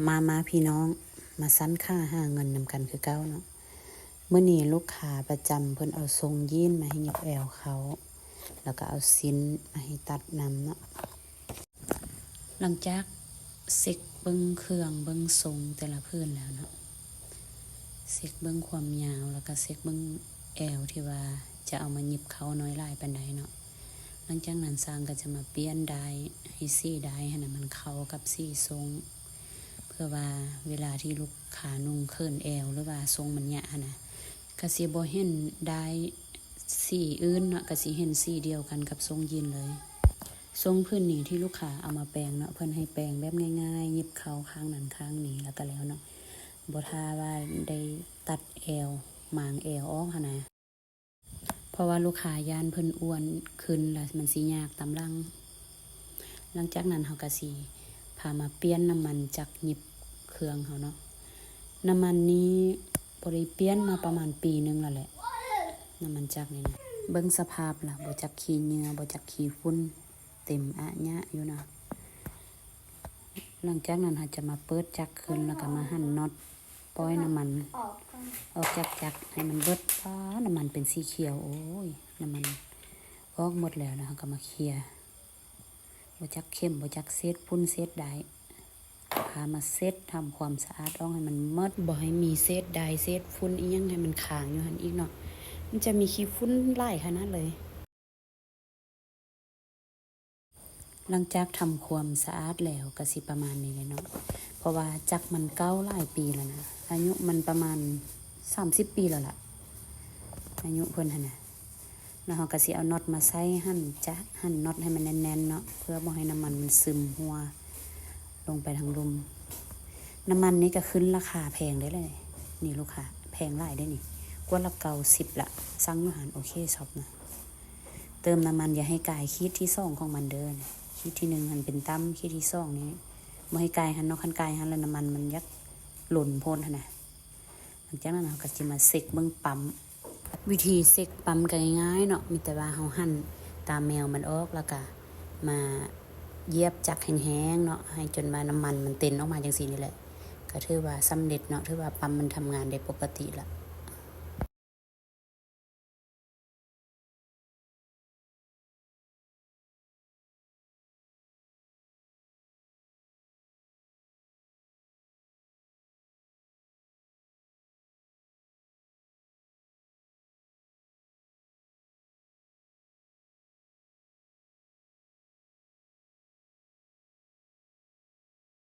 ມາ ມາພີ່ນ້ອງ ມາຊັ້ນຄ່າຫາເງິນນຳກັນຄືເກົ່າເນາະ. ມື້ນີ້ລູກຄ້າປະຈຳເພິ່ນເອົາຊົງຢີນມາໃຫ້ຫຍິບແອວເຂົ້າ ແລ້ວກໍເອົາຊີ້ນມາໃຫ້ຕັດນຳເນາະ. ຫຼັງຈາກເຊັກເບິ່ງເຄື່ອງເບິ່ງຊົງແຕ່ລະຜືນແລ້ວເນາະ, ເຊັກເບິ່ງຄວາມຍາວ ແລ້ວກໍເຊັກເບິ່ງແອວທີ່ວ່າຈະເອົາມາຫຍິບເຂົ້ານ້ອຍຫຼາຍປານໃດເນາະ. ຫຼັງຈາກນັ້ນຊ່າງກໍຈະມາປ່ຽນດ້າຍ ໃຫ້ສີດ້າຍຫັ້ນນະ ມັນເຂົ້າກັບສີຊົງ ເພື່ອວ່າເວລາທີ່ລູກຄ້ານຸ່ງເຂີນແອວ ຫຼືວ່າຊົງມັນຍະຫັ້ນນະ ກະຊິບໍ່ເຫັນດ້າຍສີອື່ນເນາະ, ກະຊິເຫັນສີດຽວກັນກັບຊົງຢີນເລີຍ. ຊົງຜືນນີ້ທີ່ລູກຄ້າເອົາມາແປງເນາະ, ເພິ່ນໃຫ້ແປງແບບງ່າຍໆ ຫຍິບເຂົ້າຂ້າງນັ້ນຂ້າງນີ້ ແລ້ວກະແລ້ວເນາະ, ບໍ່ຖ້າວ່າໄດ້ຕັດແອວ ໝາງແອວອອກຫັ້ນນະ. ເພາະວ່າລູກຄ້າຢ້ານເພິ່ນອ້ວນຂຶ້ນ ແລ້ວມັນຊິຍາກຕາມຫຼັງ. ຫຼັງຈາກນັ້ນເຮົາກະຊິພາມາປ່ຽນນ້ຳມັນຈັກຫຍິບເຄື່ອງເຮົາເນາະ. ນ້ຳມັນນີ້ບໍ່ໄດ້ປ່ຽນມາປະມານປີໜຶ່ງແລ້ວແຫຼະ, ນ້ຳມັນຈັກນີ້ນະ. ເບິ່ງສະພາບລະ, ບໍ່ຈັກຂີ້ເຫຍື້ອ ບໍ່ຈັກຂີ້ຝຸ່ນ ເຕັມອະຍະຢູ່ນະ. ຫຼັງຈາກນັ້ນເຮົາຈະມາເປີດຈັກຂຶ້ນ ແລ້ວກໍມາຫັນນັອດ ປ່ອຍນ້ຳມັນອອກຈາກຈັກໃຫ້ມັນເບິດ. ປ້າ ນ້ຳມັນເປັນສີຂຽວ, ໂອ້ຍ ນ້ຳມັນອອກໝົດແລ້ວນະ. ເຮົາກໍມາເຄຍ ບໍ່ຈັກເຂັມ ບໍ່ຈັກເສດຝຸ່ນເສດດ້າຍ, ພາມາເຊັດ ທຳຄວາມສະອາດອອກໃຫ້ມັນໝົດ, ບໍ່ໃຫ້ມີເສດດ້າຍເສດຝຸ່ນອີ່ຫຍັງໃຫ້ມັນຄ້າງຢູ່ຫັ້ນອີກເນາະ, ມັນຈະມີຂີ້ຝຸ່ນຫຼາຍຂະໜາດເລີຍ. ຫຼັງຈາກທຳຄວາມສະອາດແລ້ວກໍຊິປະມານນີ້ແຫຼະເນາະ, ເພາະວ່າຈັກມັນເກົ່າຫຼາຍປີແລ້ວນະ, ອາຍຸມັນປະມານສາມສິບປີແລ້ວລະ ອາຍຸເພິ່ນຫັ້ນນະ. ແລ້ວເຮົາກໍຊິເອົານັອດມາໃສ່ ຫັນຈະ ຫັນນັອດໃຫ້ມັນແໜ້ນໆເນາະ, ເພື່ອບໍ່ໃຫ້ນ້ຳມັນມັນຊຶມຮົ່ວລົງໄປທາງລຸ່ມ. ນ້ຳມັນນີ້ກໍຂຶ້ນລາຄາແພງເດ້ລະນີ້ລູກຄ້າ, ແພງຫຼາຍເດ້ນີ້, ກວດລະເກົ້າສິບລະ, ສັ່ງຢູ່ຮ້ານໂອເຄຊັອບນະ. ເຕີມນ້ຳມັນຢ່າໃຫ້ກາຍຂີດທີສອງຂອງມັນເດີ, ຂີດທີໜຶ່ງຫັ້ນເປັນຕ່ຳ, ຂີດທີສອງນີ້ບໍ່ໃຫ້ກາຍຫັ້ນເນາະ, ຄັນກາຍຫັ້ນແລ້ວນ້ຳມັນມັນຢາກລົ້ນໂພດຫັ້ນນະ. ຫຼັງຈາກນັ້ນເຮົາກໍຊິມາເຊັກເບິ່ງປ້ຳ. ວິທີເຊັກປ້ຳກໍງ່າຍໆເນາະ, ມີແຕ່ວ່າເຮົາຫັນຕາແມວມັນອອກ ແລ້ວກໍມາຢຽບຈັກແຮງໆເນາະ, ໃຫ້ຈົນວ່ານ້ຳມັນມັນເຕັນອອກມາຈັ່ງຊີ້ນີ້ແຫຼະ, ກໍຖືວ່າສຳເລັດເນາະ, ຖືວ່າປ້ຳມັນທຳງານໄດ້ປົກກະຕິລະ.